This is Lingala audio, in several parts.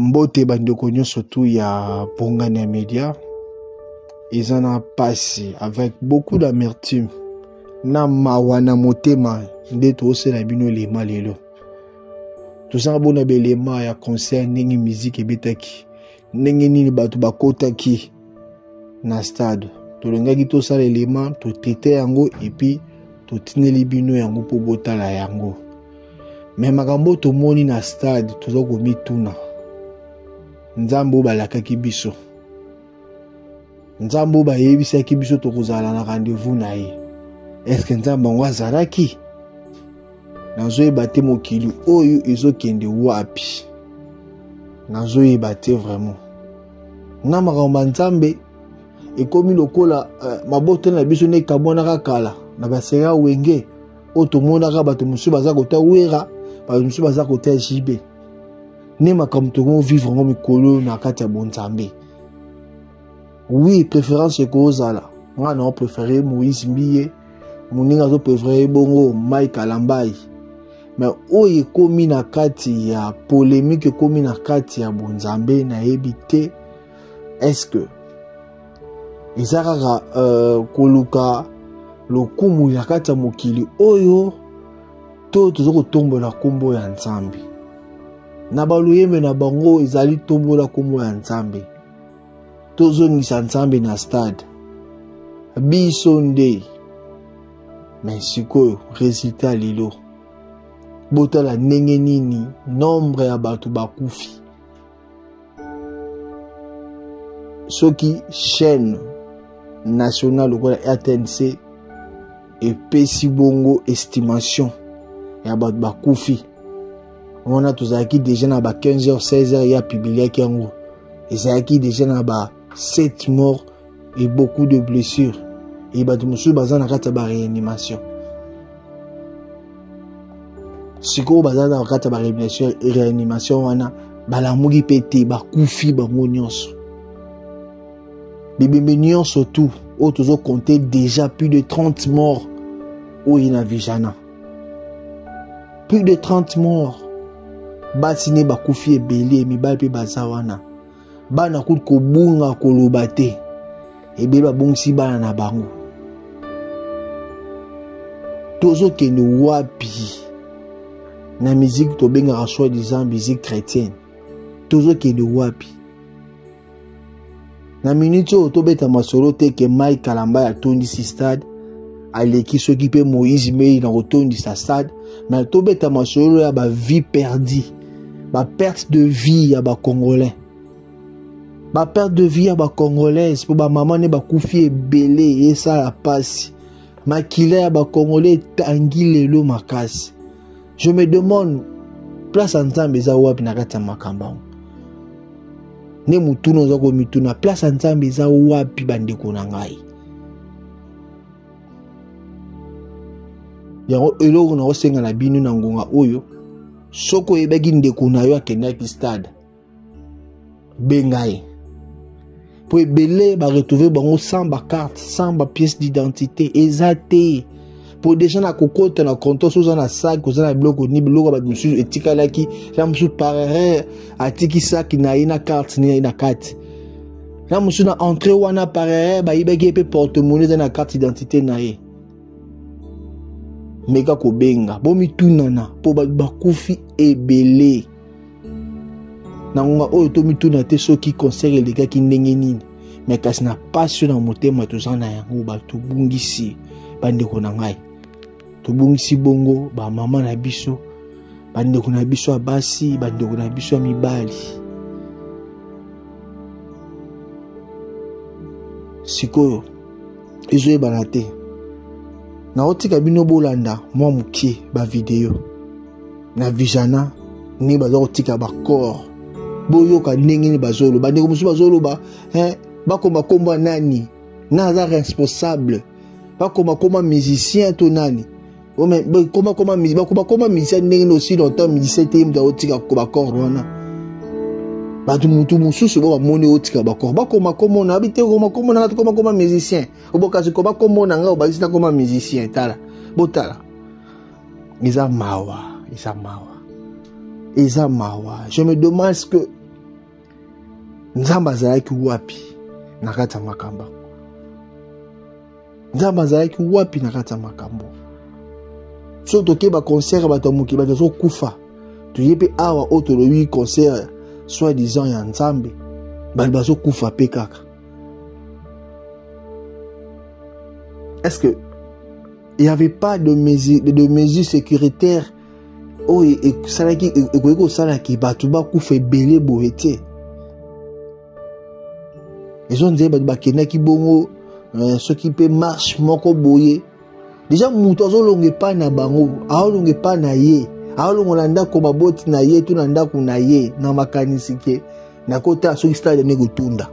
Mbote bandeko nyonso tu ya Bongani ya Media, eza na pasi avec beaucoup d'amertume na mawa na motema nde tozosela bino elema lelo. Tozanga bona belema ya concert ndenge musique ebetaki, ndenge nini bato bakotaki na stade. Tolingaki tosala elema, totraite yango epuis totindeli bino yango mpo botala yango. Me makambo tomoni na stade, toza komituna Nzambe oyo balakaki biso, Nzambe oyo bayebisaki biso tokozala na rendez-vous na ye, eske Nzambe yango azalaki? Nazoyeba te mokili oyo ezokende wapi, nazoyeba te vraiment. Na makambo ya Nzambe ekomi lokola mabota na biso nde ekabwanaka kala na basera wenge oyo tomonaka bato mosusu baza kota Wera, bato mosusu baza kota JB. Nde makambo tokomi vivre yango mikolo na kati ya bonzambe. Oui, préférence ekozala nga na préféré Moïse Mbiye, moninga azo préféré bongo Mike Kalambayi. Mais oyo ekomi na kati ya polémique, ekomi na kati ya bonzambe, nayebi te est-ce que eza kaka koluka lokumu ya kati ya mokili oyo to toza kotombola nkombo ya Nzambe. Na baloyembe na bango ezali tombola nkombo ya Nzambe, tozongisa Nzambe na stade biso nde. Mais sikoyo résultat lelo, botala ndenge nini nombre ya bato bakufi. Soki chaîne nationale lokola RTNC epesi bongo estimation ya bato bakufi wana, tozalaki déjà na ba 15h 16h ya publiaki yango, ezalaki déjà na ba 7 morts et beaucoup de blessures, et bato mosusu baza na kati ya ba réanimation. Sikoyo baza na kati ya ba réanimation wana, balamuki mpe te, bakufi bango nyonso. Bibembe nyonso tout oyo tozocompte déjà plus de 30 morts oyo na Vijana, plus de 30 morts. Basi ne bakufi ebele, mibali mpe baza wana, bana kutu kobunga koloba te, ebele babungisi bana na bango. Tozokende wapi na musique tobengaka soi-disant musique chrétienne? Tozokende wapi na minute oyo tobeta masolo te ke Mike Kalambayi atondisi stade, aleki soki mpe Moïse Mei na kotondisa stade, mais tobeta masolo ya ba vie perdue, ba perte de vie ya ba Congolais, ba perte de vie ya ba Congolaises, po ba mama ne bakufi ebele, esala pasi. Makila ya ba Congolais etangi lelo makasi. Je me demande place ya Nzambe eza wapi na kati ya makambo yango. Nde motuna oza komituna, place ya Nzambe eza wapi bandeko na ngai? Yango eloko na osenga na bino na ngonga oyo, soki oyebaki ndeko na yo akendaki stade, benga ye, po ebele ba retrouver bango sans ba carte, sans ba pièce d'identité, eza te. Po déjà na kokota na comptoir, soki oza na sac, oza na biloko ni biloko ya bato mosusu etikalaki, na mosusu par erreur atiki sac na ye na carte na ye na kati, na mosusu na entrée wana par erreur bayibaki ye mpe porte-monnaie eza na carte d'identité na ye. Meka kobenga, bomitunana po bato bakufi ebele na ngonga oyo. Tomituna te soki concert elekaki ndenge nini, me kasi na pasi na motema toza na yango. Bato tobungisi bandeko na ngai, tobungisi bongo bamama na biso, bandeko na biso ya basi, bandeko na biso ya mibali. Sikoyo ezoyebana te. Naotika bino bolanda mwa mokie ba video na Vijana ndenge baza kotika ba corps, boyoka ndenge nini bazoloba. Ndeko mosusu bazoloba, bakoma kombo nani na aza responsable, bakoma koma musicien to nani, bakoma koma musicien ndenge nini aussi longtemps musicien te, moto aotika ba corps wana. Bato mutu mosusu bo bamoni otika ba corps, bakoma komona abi te, koma komona nga, koma koma musicien, obokasi koma komona nga, obakisi na koma musicien. Tala, botala, eza mawa, eza mawa, eza mawa. Je me demande ce que Nzambe azalaki wapi na kati ya makambo? Nzambe azalaki wapi na kati ya makambo? Soki toke baconcert bato ya mokili, bato bazokufa, toye mpe awa oyo tolobi concert soit disant ya Nzambe, bato bazokufa mpe kaka. Est-ce que il n'y avait pas de mesure, de mesure sécuritaire oyo esalaki ekoki kosalaki bato bakufa ebele boye te? Ezonzele bato bakendaki bongo, soki mpe marche moko boye, deja moto azolonga epai na bango, aolonga epai na ye, aolongola ndako baboti na ye to na ndako na ye na makanisi ke nakotala soki stade nde kotunda,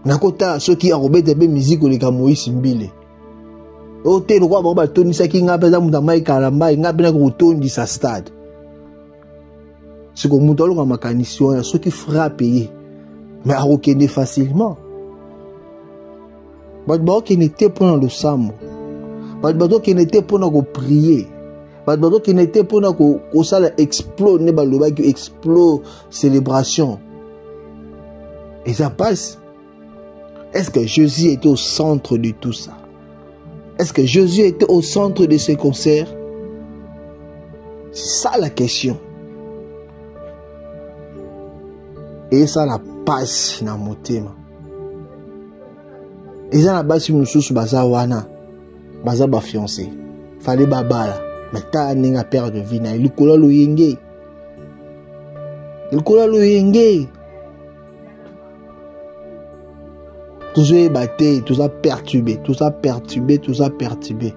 nakotala soki akobeta mpe miziki koleka Moïse Mbile. Oyo te, lokola bango batondisaki, ngai mpe aza moto amai kala mbai, ngai mpe naki kotondisa stade. Siko moto alonga makanisi wana, soki frappe ye, mais akokende facilement. Bato bakokende te mpona losambo, bato bazokende te mpona koprie, bato bazokende te mpona kosala explo nde balobaki explo célébration. Eza mpasi. Est-ce que Jésus était au centre de tout ça? Est-ce que Jésus était au centre de ce concert? C'est ça la question. Et ça la passe na motema. Eza na basi mosusu baza wana, baza bafiancé, fale babala, mais tala ndenge aperdre vie na ye likolo ya loyenge, likolo ya loyenge. Tozoyeba te, toza perturbé, toza perturbé, toza perturbé.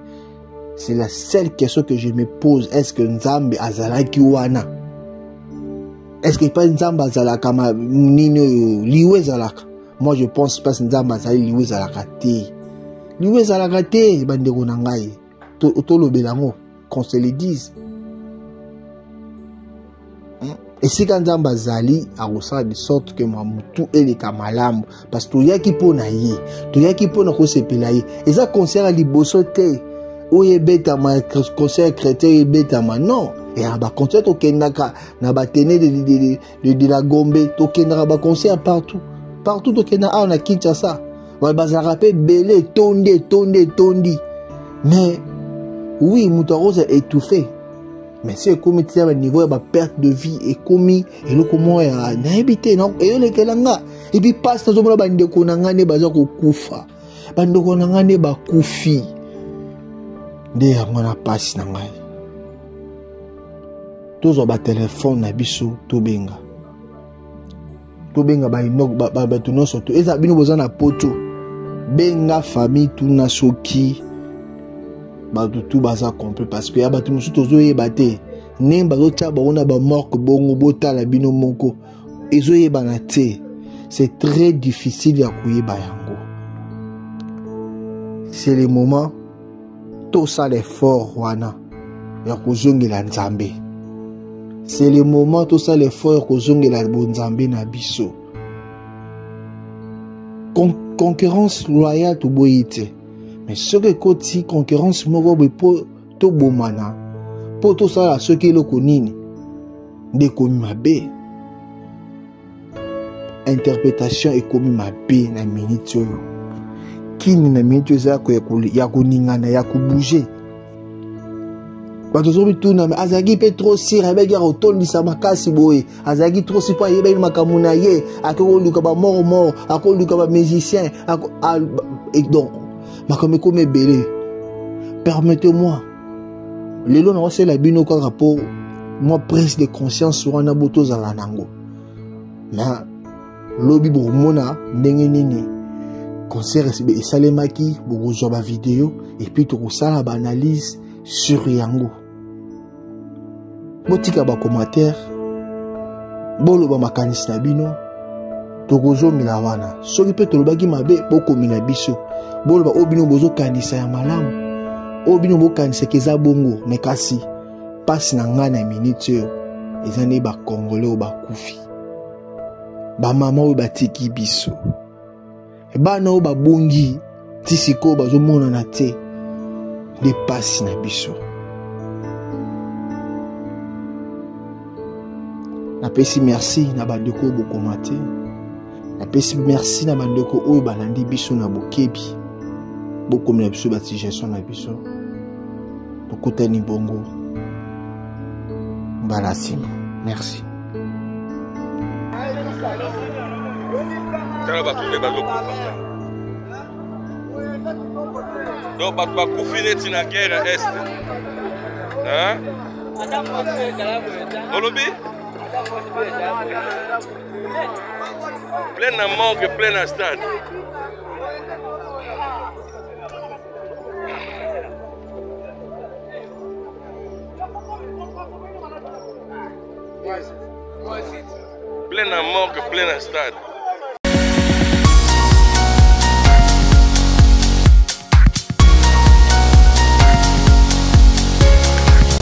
C'est la seule question que je me pose: est-ce que Nzambe azalaki wana? Est-ce que epai Nzambe azalaka nini oyo liwa ezalaka? Moi je pense mpasi Nzambe azali, liwa ezalaka te, liwa ezalaka te. Bandeko na ngai, tolobela yango, qu'on se le dise. Esika Nzambe azali, akosala de sorte que motu eleka malamu, parce toyaki mpo na ye, toyaki mpo na kosepela ye. Eza concert ya liboso te oyo ebetama, concert chrétien oyo ebetama, non. Ya baconcert tokendaka na batene de la Gombe, tokendaka baconcert partout partout, tokenda awa na Kinshasa, bazalaka mpe ebele, etondi, etondi, etondi. Mais oui, moto akozala étouffé, mais si ekomi tina baniveau ya baperte de vie, ekomi eloko moko ya nayebi te, eyolekela nga. Epuis mpasi, nazomona bandeko na ngai nde baza kokufa, bandeko na ngai nde bakufi, nde yango na mpasi na ngai. Tozwa batelefone na biso, tobenga, tobenga bato nyonso to eza bino boza na poto, benga famille, tuna soki bato tu baza complet, parce que ya bato mosusu tozoyeba te ndenge bazotya bango na bamorque. Bongo botala bino moko, ezoyebana te, c'est très difficile ya koyeba yango. C'est le moment tosala effort wana ya kozongela Nzambe. C'est le moment tosala effort ya kozongela bonzambe na biso. Concurrence loyale toboyi te, mais soki ekoti concurrence moko boye mpo tobomana, mpo tosala soki eloko nini, nde ekomi mabe. Interpretation ekomi mabe na minute oyo. Kini na minute oyo eza ya koningana, ya kobouge. Bato ozomituna, me azalaki mpe trop sire, ayebaki ya kotondisa makasi boye, azalaki trop sire mpo ayebaki makambo na ye, akoki koluka bamoromoro, akoluka bamusicien. Donc makambo ekomi ebele. Permettez-moi, lelo nakosala bino kaka mpo mwa prise de conscience wana bo tozala nango. Na lobi bokomona ndenge nini concert esalemaki, bokozwa bavideo epuis tokosala baanalyse sur yango. Botika bacommentaire, boloba makanisi na bino, tokozongela wana. Soki mpe tolobaki mabe, bokomela biso, boloba oyo bino bozokanisa ya malamu, oyo bino bokanisaka eza bongo. Me kasi mpasi na ngai na miniti oyo eza nde bakongole oyo bakufi, bamama oyo batiki biso, bana oyo babungi ti sikoyo bazomonana te, nde mpasi na biso. Napesi merci na bandeko oyo bokoma te. Napesi merci na bandeko oyo balandi biso na bokebi. Bokomela biso ba suggestion na biso. Tokutani bongo mbala nsima. Merci. Tala bato nde bazokufa. Donc bato bakufi neti na guerre ya est. Hein? Olobi? Plein na morgue, plein na stade. Plein na morgue, plein na stade.